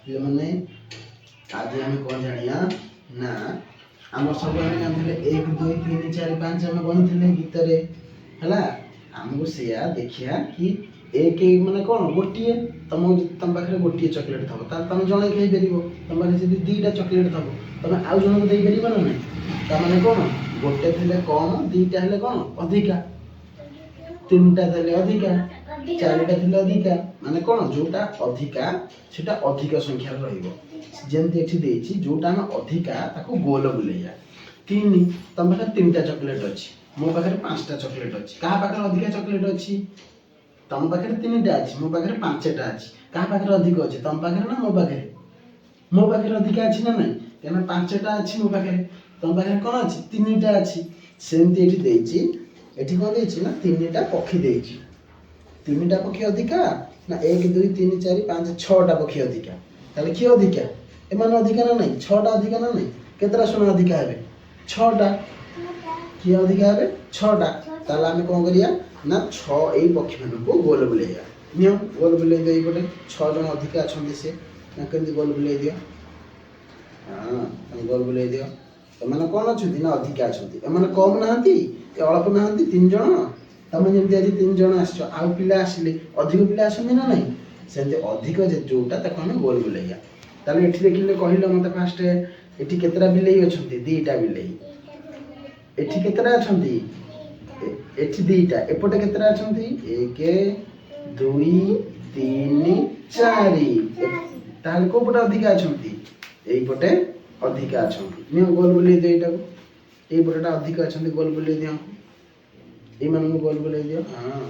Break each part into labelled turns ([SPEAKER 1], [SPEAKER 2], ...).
[SPEAKER 1] ପିଲାମାନେ, ଆଜି ଆମେ କ'ଣ ଜାଣିବା ନା, ଆମର ସବୁ ଆମେ ଜାଣିଥିଲେ 1, 2, 3, 4, 5, ଆମେ ଗଣିଥିଲେ ଗୀତରେ। ହେଲା, ଆମକୁ ସେୟା ଦେଖିବା କି ଏକ ମାନେ କ'ଣ? ଗୋଟିଏ। ତମ ପାଖରେ ଗୋଟିଏ ଚକୋଲେଟ୍ ଥବ, ତାହେଲେ ତମେ ଜଣେ ଖାଇପାରିବ। ତମ ପାଖରେ ଯଦି ଦୁଇଟା ଚକୋଲେଟ୍ ଥବ, ତମେ ଆଉ ଜଣକୁ ଦେଇପାରିବ ନା ନାହିଁ? ତାମାନେ କ'ଣ? ଗୋଟେ ଥିଲେ କମ୍, ଦୁଇଟା ହେଲେ କ'ଣ? ଅଧିକା। ତିନିଟା ଥିଲେ ଅଧିକା, ଚାରିଟା ଥିଲେ ଅଧିକା। ମାନେ କ'ଣ? ଯୋଉଟା ଅଧିକା, ସେଟା ଅଧିକ ସଂଖ୍ୟାରେ ରହିବ। ଯେମିତି ଏଠି ଦେଇଛି, ଯୋଉଟା ଆମେ ଅଧିକା, ତାକୁ ଗୋଲ ବୁଲେଇବା। ତିନି, ତମ ପାଖରେ ତିନିଟା ଚକୋଲେଟ୍ ଅଛି, ମୋ ପାଖରେ ପାଞ୍ଚଟା ଚକୋଲେଟ୍ ଅଛି। କାହା ପାଖରେ ଅଧିକା ଚକୋଲେଟ୍ ଅଛି? ତମ ପାଖରେ ତିନିଟା ଅଛି, ମୋ ପାଖରେ ପାଞ୍ଚଟା ଅଛି। କାହା ପାଖରେ ଅଧିକ ଅଛି? ତମ ପାଖରେ ନା ମୋ ପାଖରେ? ମୋ ପାଖରେ ଅଧିକା ଅଛି ନା ନାହିଁ? କାହିଁକିନା ପାଞ୍ଚଟା ଅଛି ମୋ ପାଖରେ, ତମ ପାଖରେ କ'ଣ ଅଛି? ତିନିଟା ଅଛି। ସେମିତି ଏଠି ଦେଇଛି। ଏଠି କ'ଣ ଦେଇଛି ନା, ତିନିଟା ପକ୍ଷୀ ଦେଇଛି। ତିନିଟା ପକ୍ଷୀ ଅଧିକା ନା 1, 2, 3, 4, 5, 6ଟା ପକ୍ଷୀ ଅଧିକା? ତାହେଲେ କିଏ ଅଧିକା? ଏମାନେ ଅଧିକା ନା ନାହିଁ? ଛଅଟା ଅଧିକା ନା ନାହିଁ? କେତେଟା ଶୁଣ ଅଧିକା ହେବେ? ଛଅଟା। କିଏ ଅଧିକା ହେବେ? ଛଅଟା। ତାହେଲେ ଆମେ କ'ଣ କରିବା ନା, ଛଅ, ଏଇ ପକ୍ଷୀମାନଙ୍କୁ ଗୋଲ ବୁଲେଇବା। ନିଅ, ଗୋଲ ବୁଲେଇ ଦିଅ। ଏଇପଟେ ଛଅ ଜଣ ଅଧିକା ଅଛନ୍ତି ସେ ନା? କେମିତି ଗୋଲ ବୁଲେଇ ଦିଅ। ହଁ, ତମେ ଗୋଲ ବୁଲେଇ ଦିଅ। ଏମାନେ କ'ଣ ଅଛନ୍ତି ନା, ଅଧିକା ଅଛନ୍ତି। ଏମାନେ କମ୍ ନାହାନ୍ତି କି ଅଳ୍ପ ନାହାନ୍ତି, ତିନି ଜଣ। ତମେ ଯେମିତି ଆଜି ତିନି ଜଣ ଆସିଛ, ଆଉ ପିଲା ଆସିଲେ ଅଧିକ ପିଲା ଆସନ୍ତି ନା ନାହିଁ? ସେମିତି ଅଧିକ ଯେ ଯୋଉଟା, ତାକୁ ଆମେ ଗୋଲ ବୁଲେଇବା। ତାହେଲେ ଏଠି ଦେଖିଲେ, କହିଲ ମୋତେ ଫାଷ୍ଟ, ଏଠି କେତେଟା ବିଲେଇ ଅଛନ୍ତି? ଦିଟା ବିଲେଇ। ଏଠି କେତେଟା ଅଛନ୍ତି? ଏଠି ଦିଟା। ଏପଟେ କେତେଟା ଅଛନ୍ତି? ଏକ, ଦୁଇ, ତିନି, ଚାରି। ତାହେଲେ କୋଉ ପଟେ ଅଧିକା ଅଛନ୍ତି? ଏଇପଟେ ଅଧିକା ଅଛନ୍ତି। ନିଅ, ଗୋଲ ବୁଲେଇ ଦିଅ ଏଇଟାକୁ। ଏଇପଟଟା ଅଧିକ ଅଛନ୍ତି, ଗୋଲ ବୁଲେଇ ଦିଅ। ଏଇମାନଙ୍କୁ ଗୋଲ ବୁଲେଇ ଦିଅ। ହଁ,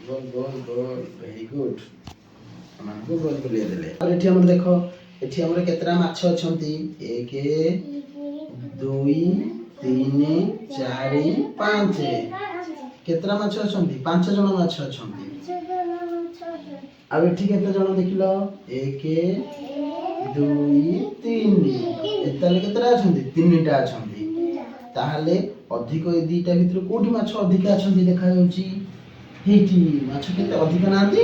[SPEAKER 1] ଗୋଲ, ଗୋଲ, ଗୋଲ, ଭେରି ଗୁଡ୍। ଏମାନଙ୍କୁ ଗୋଲ ବୁଲେଇ ଦେଲେ। ଆଉ ଏଠି ଆମର ଦେଖ, ଏଠି ଆମର କେତେଟା ମାଛ ଅଛନ୍ତି? ଏକ, ଦୁଇ, ତିନି, ଚାରି, ପାଞ୍ଚ। କେତେଟା ମାଛ ଅଛନ୍ତି? ପାଞ୍ଚ ଜଣ ମାଛ ଅଛନ୍ତି। ଆଉ ଏଠି କେତେ ଜଣ ଦେଖିଲ? ଏକ, ଦୁଇ, ତିନି। ତାହେଲେ କେତେଟା ଅଛନ୍ତି? ତିନିଟା ଅଛନ୍ତି। ତାହେଲେ ଅଧିକ ଏ ଦିଟା ଭିତରୁ କୋଉଠି ମାଛ ଅଧିକା ଅଛନ୍ତି ଦେଖାଯାଉଛି? ହେଇଠି ମାଛ କେତେ ଅଧିକ ନାହାନ୍ତି?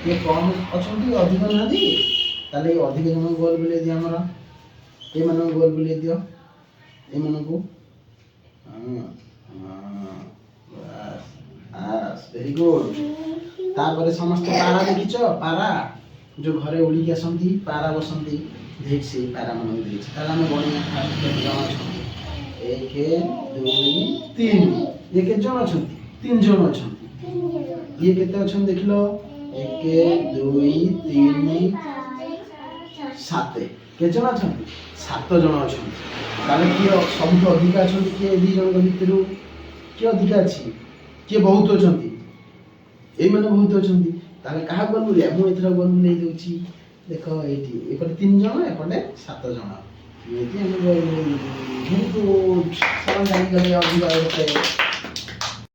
[SPEAKER 1] କିଏ କମ୍ ଅଛନ୍ତି, ଅଧିକ ନାହାନ୍ତି। ତାହେଲେ ଏଇ ଅଧିକ ଜଣଙ୍କୁ ଗୋଲ ବୁଲେଇ ଦିଅ। ଆମର ଏମାନଙ୍କୁ ଗୋଲ ବୁଲେଇ ଦିଅ, ଏମାନଙ୍କୁ। ହଁ, ବାସ୍ ବାସ୍, ଭେରି ଗୁଡ୍। ତାପରେ ସମସ୍ତେ ପାରା ଦେଖିଛ? ପାରା ଯୋଉ ଘରେ ଉଡ଼ିକି ଆସନ୍ତି, ପାରା ବସନ୍ତି, ଦେଇଛି, ସେଇ ପାରା ମାନଙ୍କୁ ଦେଇଛି। ତାହେଲେ ଆମେ ଗଣିବା ଫାଷ୍ଟ, କେତେ ଜଣ ଅଛନ୍ତି? ଏକ, ଦୁଇ, ତିନି। ଇଏ କେତେ ଜଣ ଅଛନ୍ତି? ତିନି ଜଣ ଅଛନ୍ତି। ଇଏ କେତେ ଅଛନ୍ତି ଦେଖିଲ? ଏକ, ଦୁଇ, ତିନି, ସାତ। କେତେ ଜଣ ଅଛନ୍ତି? ସାତ ଜଣ ଅଛନ୍ତି। ତାହେଲେ କିଏ ସବୁଠୁ ଅଧିକା ଅଛନ୍ତି? କିଏ ଦି ଜଣଙ୍କ ଭିତରୁ କିଏ ଅଧିକା ଅଛି? କିଏ ବହୁତ ଅଛନ୍ତି? ଏଇମାନେ ବହୁତ ଅଛନ୍ତି। ତାହେଲେ କାହା ଗୋଲ ବୁଲେଇବା? ମୁଁ ଏଥର ଗୋଲ ବୁଲେଇ ଦଉଛି। ଦେଖ, ଏଇଠି ଏପଟେ ତିନି ଜଣ, ଏପଟେ ସାତ ଜଣ। ଏମିତି ଆମେ ଗୋଲ ବୁଲେଇ। Very good. ସେମାନେ ଜାଣିଗଲେ ଅଧିକା ଗୋଟେ।